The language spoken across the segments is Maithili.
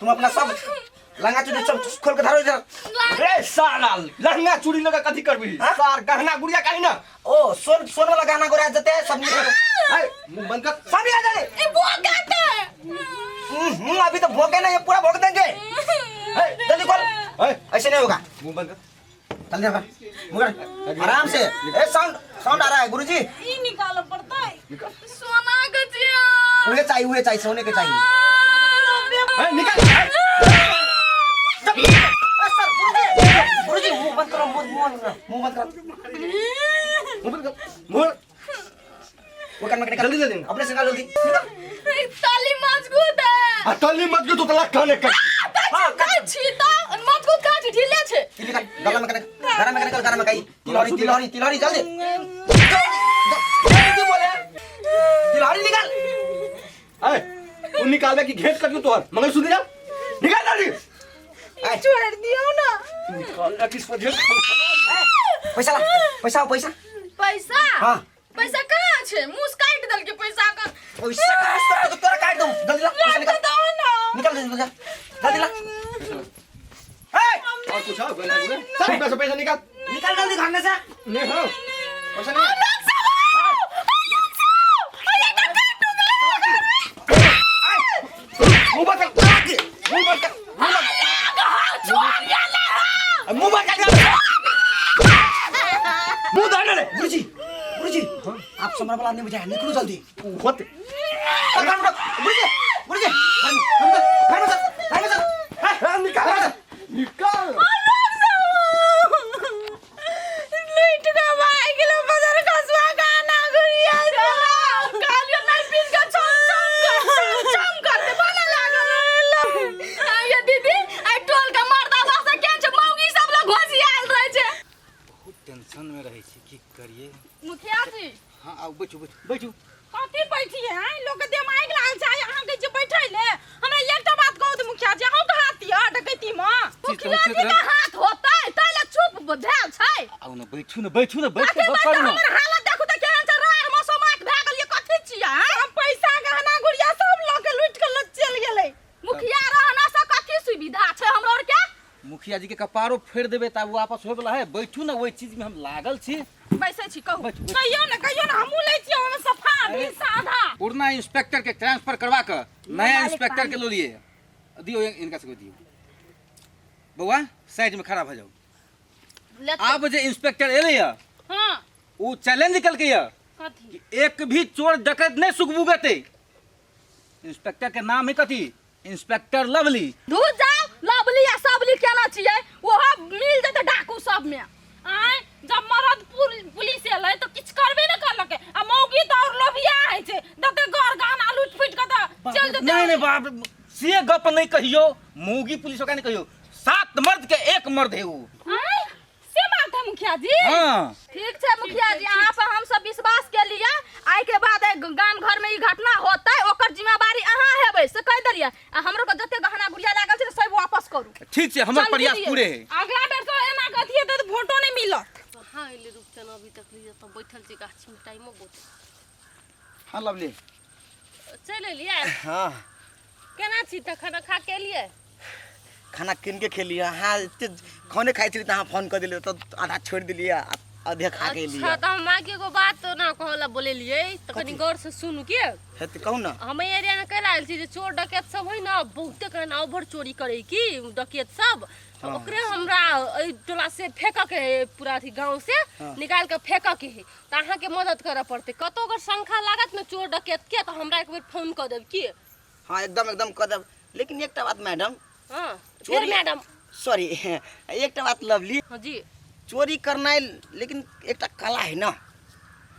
तुम अपना सब लंगा चुड़ी सब खोल के धरो इधर। रे साला लहंगा चूड़ी लगा कथी करबी? हाँ? सार गहना गुड़िया काहे ना? ओ सोन सोन वाला गाना गोरा जते है, सब निकाल। ए, मुंह बंद कर। सब निकाल जल्दी। ए भोगते। अभी तो भोगे ना, ये पूरा भोग देंगे। ए, जल्दी खोल। ए, ऐसे नहीं होगा। मुंह बंद कर। जल्दी कर। मुंह कर। आराम से। ए साउंड साउंड आ रहा है गुरुजी। ई निकालो पड़ता है। निकाल। सोना गजिया। उहे चाहिए, उहे चाहिए, सोने के चाहिए। ए, निकाल। ए, ए, सर गुरुजी, गुरुजी मुंह बंद करो, मुंह मुंह बंद करो, मुंह बंद करो। मुंह बंद कर। मुंह वो कान में निकाल। जल्दी जल्दी। अपने से निकाल जल्दी। निकाल। ताली मजबूत है। आ तल्ली मत के तो तलाक खाने का। हाँ, का छी ता मजबूत का छी ढीले छे। ये निकाल, गला में निकाल, गला में निकाल, गला में कहीं। तिलहरी तिलहरी तिलहरी जल्दी। जल्दी बोले। तिलहरी निकाल। ए, तू निकाल दे कि घेट कर तोहर मंगलसूत्र निकाल। निकाल जल्दी। ए, छोड़ दियो ना। निकाल दे किस पर घेट। ए, पैसा ला, पैसा पैसा। पैसा? हाँ। पैसा कहाँ छे? मुस काट दल के पैसा का। पैसा कहाँ से तोरा तोरा काट दूं। जल्दी ला, पैसा निकाल। दो ना। निकाल जल्दी जा। जल्दी ला। ए, और कुछ है गहना गुड़िया? चल पैसा पैसा निकाल। निकाल जल्दी घर में से। नहीं हो पैसा निकाल। मुंह बंद कर। मुंह बंद कर। मुंह बंद कर। मुंह दाने ले। गुरुजी, गुरुजी, आप समर वाला नहीं बुझाया, निकलो जल्दी। होते। गुरुजी, गुरुजी, घर में चल, घर में चल, घर में चल। हाँ, निकाल निकाल। लूट के भाग गेलो बाजार खसवा गाना गुड़िया कालियो नहीं पीस के छम छम कर छम कर दे बना लागल। ये दीदी आई टोल के मर्दा वासा केन छै मौगी सब लोग घोसी आयल रहे छै। बहुत टेंशन में रहै छी, की करिए। मुखिया जी। हाँ आउ बैठू बैठू बैठू। कथी बैठिए हैं? लोग के देह में आगि लागल छै, अहाँ कहै छियै बैठै ले। हमरा एकटा बात कहू तऽ मुखिया जी, अहूँ के हाथ यऽ डकैती मे? मुखिया जी के हाथ होतै तै ले चुप भेल छै। आउ ने बैठू ने बैठू ने बैठ के कथी गप बैठ करू ने। हमर हालत देखू तऽ केहन छै, राड़ मसोमात भए गेल ये, कथी छियै हैं? हम पैसा गहना गुड़िया सब लऽ के लूटि के लऽ चलि गेलै। मुखिया रहना से कथी सुविधा छै हमरो आर के? मुखिया जी के कपारो फोड़ि देबै तब वापस होय वाला है। बैठू ने, ओहि चीज में हम लागल छी। बैसै छी कहू। बैठू, बैठू। कहियौ ने, कहियौ ने, हमहूँ लै छियै ओहिमे सफा भी साधा। पुरना इंस्पेक्टर के ट्रांसफर करवा के नया इंस्पेक्टर के लो लिए दियो, इनका सबके दियो। बउआ साइड में खड़ा भऽ जाओ। आब जे इंस्पेक्टर एलै या हाँ। ओ चैलेंज केलकै या कथी? कि एक भी चोर डकैत नहीं सुगबुगेतै। इंस्पेक्टर के नाम है कथी? Inspector lovely. धू जाओ लवली आ सबली केना छियै, ओहो मिल जेतै डाकू सब में। आय जब मरद पुलिस एलै तऽ किछु करबे ने करलकै, आ मौगी तऽ और लोभिया होइ छै, देतै घर गहना लूटि फूटि कऽ तऽ चलि जेतै। नहीं नहीं बाप रे, से गप नहीं कहियो, मौगी पुलिस ओकरा नहीं कहियो, 7 मर्द के 1 मर्द है उ। आय से बात है मुखिया जी। हाँ। ठीक छै मुखिया जी, अहाँ पर हम सब विश्वास के लिए आइ के बाद एहि गाम घर में ई घटना होतै ओकर जिम्मेवारी अहाँ हेबै से कहि देलियै। आ हमरो के जते गहना गुड़िया लागल छै सब वापस करू। ठीक छै, हमर चल प्रयास दीदी। पूरे है। अगला बेर से एना कथी हेतै तऽ वोटो नहि मिलत। कहाँ एलै रूपचन अभी तक लिए तऽ बैठल छी गाछी में टाइमो बहुत। हाँ लवली। चलि एलियै? हाँ। केना छी तऽ खाना खा के एलियै? खाना कीन के खेलियै। अहाँ एते खाने खाइ छली तऽ अहाँ फोन कऽ देलियै तऽ आधा छोड़ि देलियै आ आधे खा के एलियै। अच्छा, तऽ हम माँ के एगो बात ना कहऽ लए बोलेलियै तऽ कनी कथी? गौर से सुनू के। हे तऽ कहू ना। हम एहि एरिया में कहि रहल छी जे चोर डकैत सब है ना, बहुते कहना ओवर चोरी करे की डकैत सब, तऽ हाँ। ओकरे हमरा एहि टोला से फेंकऽ के है, पूरा अथी गाँव से हाँ। निकाल के फेंकऽ के है, तऽ अहाँके मदद करऽ पड़तै। कतौ अगर शंका लागत ने चोर डकैत के तऽ हमरा एक बेर फोन कऽ देब की। हाँ एकदम एकदम कऽ देब, लेकिन एकटा बात मैडम। हाँ, फिर चोरी- मैडम। सॉरी, एकटा बात लवली। हाँ जी। चोरी करनाइ लेकिन एकटा कला है ना।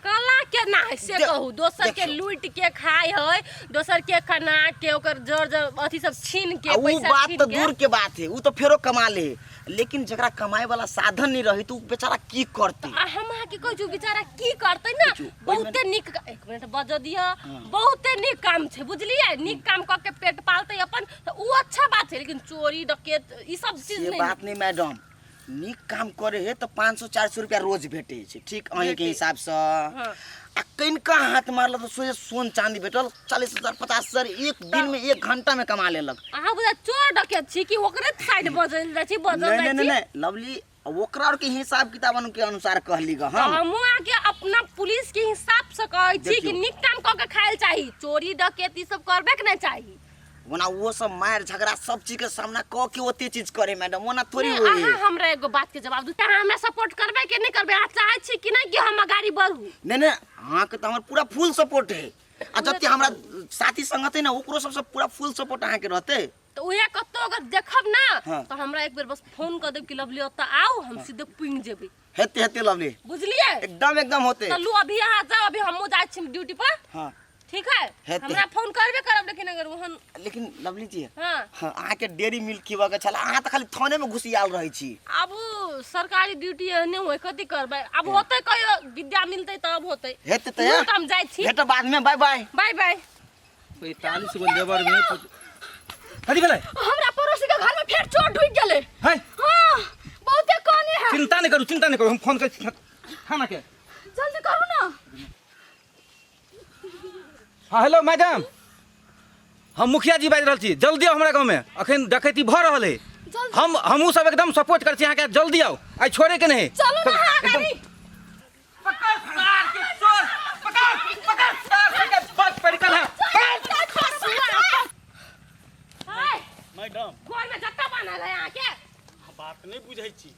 कला केना है से कहू? दोसर के देखियौ। लूट के खाय है, दोसर के खना के ओकर जर जर अथी सब छीन के, आ उ पैसा बात छीन तो के। दूर के बात है, उ तो फेरो कमा ले, लेकिन जकरा कमाए वाला साधन नहीं रही तो उ बेचारा की करते? आ हम अहाँ के कहै छी बेचारा की करते ना, देखियौ, ओहिमे बहुते नीक एक मिनट बजऽ दिअ, बहुते नीक काम छै बुझलियै, नीक काम कऽ के पेट पालतै अपन तऽ उ अच्छा बात छै, लेकिन चोरी डकैत ई सब चीज से नहीं बात नहीं मैडम, नीक काम करे है तऽ 500 400 रुपया रोज भेटै छै, ठीक अहीं के हिसाब से। आ कनिका हाथ मारलक तऽ सोझे सोन चांदी भेटल, 40,000 50,000 एक दिन में 1 घंटा में कमा लेलक। अहाँ बुझा चोर डकैत छी कि ओकरे साइड बजल जाइ छी, बजल नहीं जाइ नहीं छी? नहीं लवली, ओकरा और के हिसाब किताब के अनुसार कहली ग हम। हमहूँ अहाँके अपना पुलिस के हिसाब से कहै छी कि देखियौ। नीक काम कऽ के खायल चाही, चोरी डकैती सब करबे के नहि चाही। ओना वो सब मार झगड़ा सब चीज के सामना क के ओते चीज करे मैडम, ओना थोड़ी नहीं, होई। अहाँ हमरा एगो बात के जवाब दू, अहाँ हमरा सपोर्ट करबै कि नहि करबै? अहाँ चाहै छी कि नहि कि हम अगाड़ी बढ़ू? नहीं नहीं, अहाँ के तो हमर पूरा फुल सपोर्ट है, आ जते हमरा साथी संगत है ना ओकरो सबसे पूरा फुल सपोर्ट अहाँ के रहते। तो उहे कतौ अगर देखब ना हाँ। तो हमरा एक बेर बस फोन कर देब कि लवली ओतऽ आउ, हम सीधे पुंग जेबै। हेते हेते लवली, बुझलिए? एकदम एकदम होते। तो लू अभी अहाँ जाओ, अभी हमहूँ जाइ छी ड्यूटी पर। हाँ। ठीक है? हेते। हमरा फोन करबे करब, लेकिन अगर वहन लेकिन लवली जी, हाँ। हाँ, अहाँ के डेयरी मिल्क खिबऽ के छल, अहाँ तऽ खाली थाने में घुसियाल रहै छी। आब सरकारी ड्यूटी एहने होय, कथी करबै? आब होतै कहियो विद्या मिलतै तब होतै। हेते तऽ लू, तऽ हम जाइ छी। भेटब बाद में, बाय बाय। बाय बाय। 45 गो लेबर में कथी भेलै? हमरा पड़ोसी के घर में फेर चोर ढुकि गेलै। है? हाँ, बहुते काने है। चिंता नहीं करू, चिंता नहीं करू, हम फोन करै छी थाना के। जल्दी करू ना। हाँ हेलो मैडम, हम मुखिया जी बाजि रहल छी, जल्दी आउ हमरा गाँवमे, अखन डकैती भऽ रहल है। हम हमहूँ सब एकदम सपोर्ट करै छी अहाँके, जल्दी आउ, आइ छोड़े के नहीं। चलू ना अहाँ एकदम- गाड़ी। पकड़ सार के चोर, पकड़ पकड़ सार के बस परिकल है। हाय, मैडम घर में जत्ता बान्हल है अहाँके। बात नहीं बुझै छी।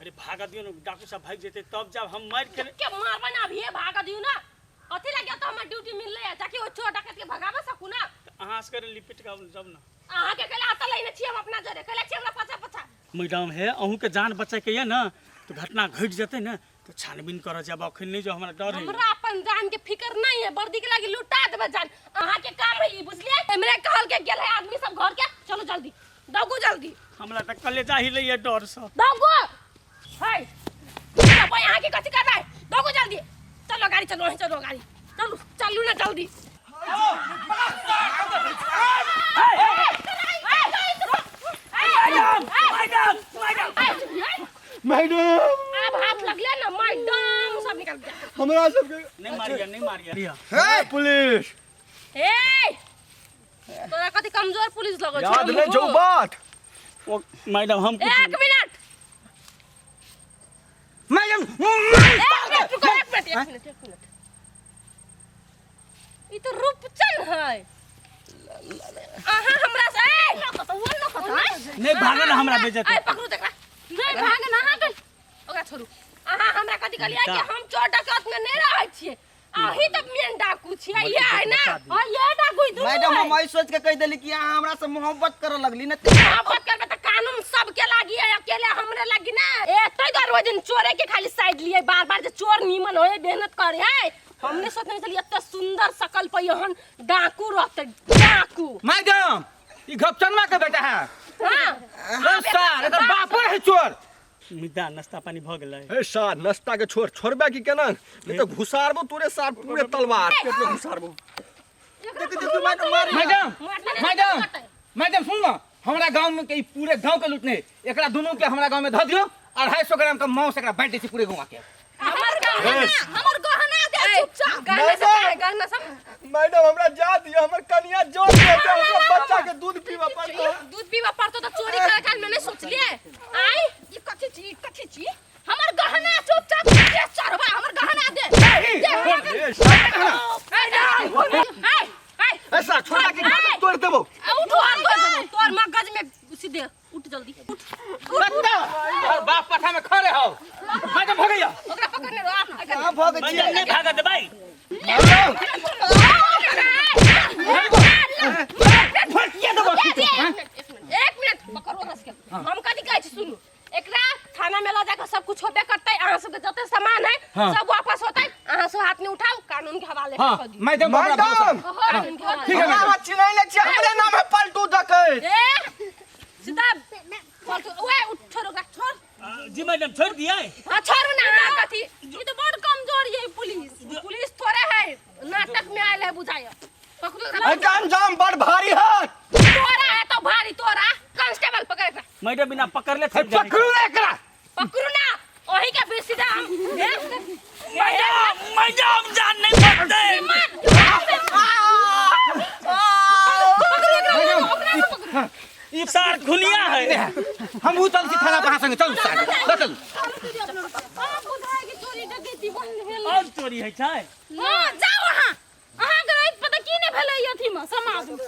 अरे भागा दियौ ने, डाकू साहब भागि जेतै तब जब हम मारि के के मारबै ना, अभिये भागा दियौ ना। कथी लगे तो हमर ड्यूटी मिललै है, जाकि ओ चोर डकैत के भगाबे सकू ना। अहाँ असगरे लिपट के आउ जब ना। अहाँ के कहला आता लैने छी हम अपना जरे, कहला छी हमरा पछा पछा। मैडम हे, अहूँ के जान बचाय के ये ना तो घटना घटि जेतै ने तो छानबीन करऽ जायब, अखन नहीं जो हमरा डर है। हमरा अपन जान के फिकर नहीं है, वर्दी के लागी लुटा देबै जान। अहाँ के काम है ई, बुझलिए? हमरे कहल के गेल है आदमी सब घर के, चलो जल्दी दौगू जल्दी। हमरा तऽ कलेजा हिलैया डर से। दौगू हाय, भाई अहाँ के कथी करबै? दौगू जल्दी, चलो गाड़ी चलो, वहीं चलो गाड़ी, चलू चलू ना जल्दी। मैडम अब हाथ लगले ना मैडम, सब निकल गया। हमरा सबके नहीं मारिया, नहीं मारिया। हे पुलिस, ए तोरा कथी कमजोर पुलिस लगै छौ? याद नहीं छौ बात? ओ मैडम हम कुछ एक मिनट मैडम, एक मिनट रुको, एक मिनट, एक मिनट, एक मिनट। ई तो रूपचन है। अहाँ हमरा से ए नहीं भागल ना, हमरा बेइज्जती। ए पकड़ू तकरा। नहीं भागल ना, अहाँ के ओकरा छोड़ू। अहाँ हमरा कथी कहलियै कि हम चोर डकैत में नहीं रहै छियै? अही तऽ मेन डाकू छियै, ये है ना? हां, ये डाकू ई दुनू मैडम है। हम ऐ सोच के कह देली कि अहाँ हमरा से मोहब्बत करऽ लगली ना। मोहब्बत करबे तऽ कानून सबके लागी है, अकेले हमरे लागी ना। ए तै दुआरे ओहि दिन चोरे के खाली साइड लिए बार बार, जे चोर नीमन होए मेहनत करे है। हमने सोचने छलियै एते सुंदर शकल पर एहन डाकू रहतै, डाकू। मैडम ई घपचनवा के बेटा है। हां, ए सार, एकर बापो है चोर। मुदा नाश्ता पानी भऽ गेलै। हे सार, नाश्ता के छोड़, छोड़बे की केना? नहीं तो घुसारबो तोरे सार पूरे तलवार पेट में घुसारबो। देखी देखी मैडम मारी। मैडम मैडम मैडम सुन ना, हमरा गांव में के ई पूरे गांव के लूटने, एकरा दोनों के हमरा गांव में धऽ दियौ, 250 ग्राम के मांस एकरा बांटि दै छी पूरे गांव के। हमर गहना, हमर गहना दे चुपचाप। गहना सब कहाँ है? गहना सब मैडम हमरा जा दियो, हमर कनिया जोर दे दे, हमरा बच्चा के दूध पीबा पड़तो। दूध पीबा पड़तो तो चोरी करे काल में नहीं सोचलिए? आई ई कथी छी, ई कथी छी? हमर गहना चुपचाप दे चढ़वा, हमर गहना दे। दे हमरा गहना। ए सार, ए ए ए सार, छोड़ा के घर तोड़ देबो। उठ, तोर तोर मगज में सीधे उठ, जल्दी उठ। तोहर बाप पाछा में खड़े हो। मैडम भऽ गइया। ओकरा पकड़ने रहो, आ, कहाँ भऽ गेल मैडम नहीं भागऽ देबै। भड़किया देबो। एक मिनट पकड़ो रस के। हम कथी कहै छी सुनू, एकरा थाना में लऽ जाके सब कुछ होबे करतै, अहाँ सबके जते सामान है हाँ। सब वापस होतै, अहाँ सब हाथ में उठाउ, कानून के हवाले हाँ कऽ दियौ। मैडम हमरा भरोसा। मैडम कानून के हवाले। ठीक है हमरा मैडम। अहाँ चिन्है नहि छियै, हमरे नाम है पलटू डकैत। ए सीधा फालतू ओए उठ, छोड़ ओकरा, छोड़। जी मैडम छोड़ दिए। हाँ छोड़ू ना, अहाँ कथी? ई तो बड़ कमजोर ये पुलिस, पुलिस थोड़े है, नाटक में आयल है बुझाय। पकड़ो एकरा। एहिके अंजाम बड़ भारी है। तोरा है तो भारी, तोरा कांस्टेबल पकड़ एकरा। मैडम बिना पकड़ले हे, पकड़ू ना एकरा। ई सार खुनिया है। हम उ चल छी थाना पर अहाँ संगे चलू सार ल चलू। अहाँ बुझाइ कि चोरी डकैती बंद भेल। और चोरी है छै। हां, जाउ अहाँ। अहाँके राति पता की नहि भेलै अथीमे समाजमे।